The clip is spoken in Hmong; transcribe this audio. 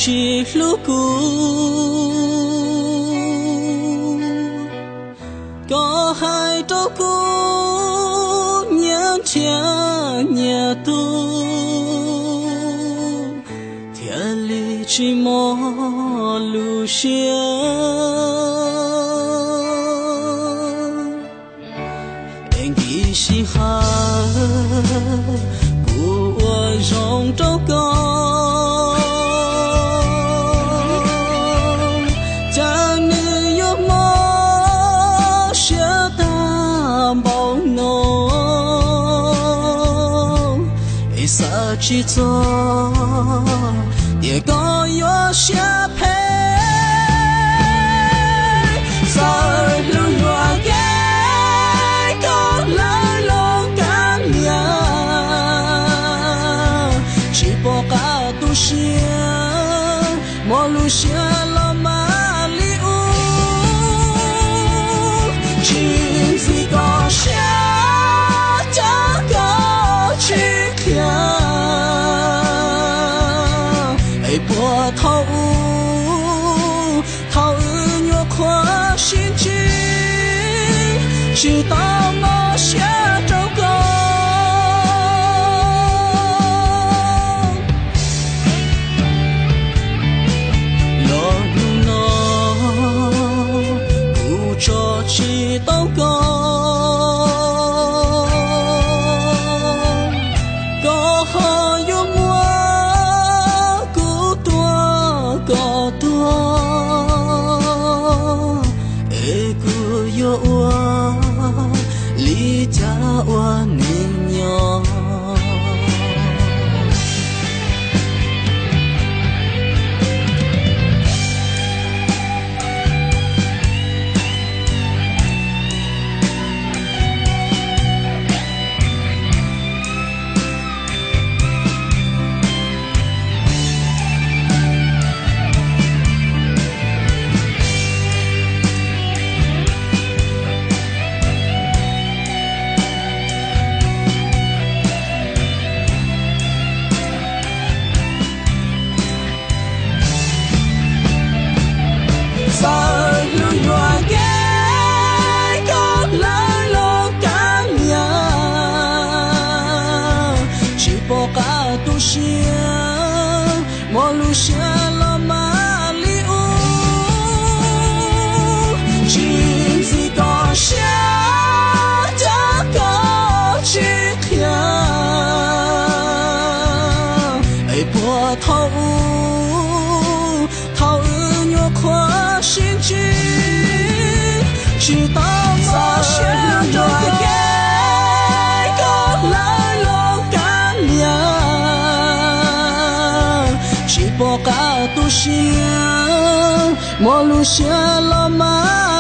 tsis hlub kuv. Koj hais rau kuv nyias nrhiav nyias tug, thiaj li tsis mob lub siab. Es nkim sij hawm kuv ua zoo rau koj, cas nws yuav mob siab tag npaum no. Es xav tsis txog tias koj yuav siab phem, txawm hlub nyuam kev koj hlawv los kab niam, tsis pom qab tu siab, mob lub siab los mas li ub. Tsis ntxim koj siab, coj koj tsis qhia, es puas thaum ub, thaum wb nyuam qhuav sib ntsib, tsis tau mob siab rau koj. Los hnub no kuv tso tsis tau koj, koj ho yuav muab kuv tua kom tuag, es kuv yuav ua li cas ua neeg nyob. Txawm hlub nyuam kev koj hlawv los kab niam, tsis pom qab tu siab, mob lub siab los mas li ub. Tsis ntxim koj siab, coj koj tsis qhia, es puas thaum ub, thaum wb nyuam qhuav sib ntsib, tsis tau mob siab rau kev koj hlawv los kab niam, tsis pom qab tu siab, mob lub siab los mas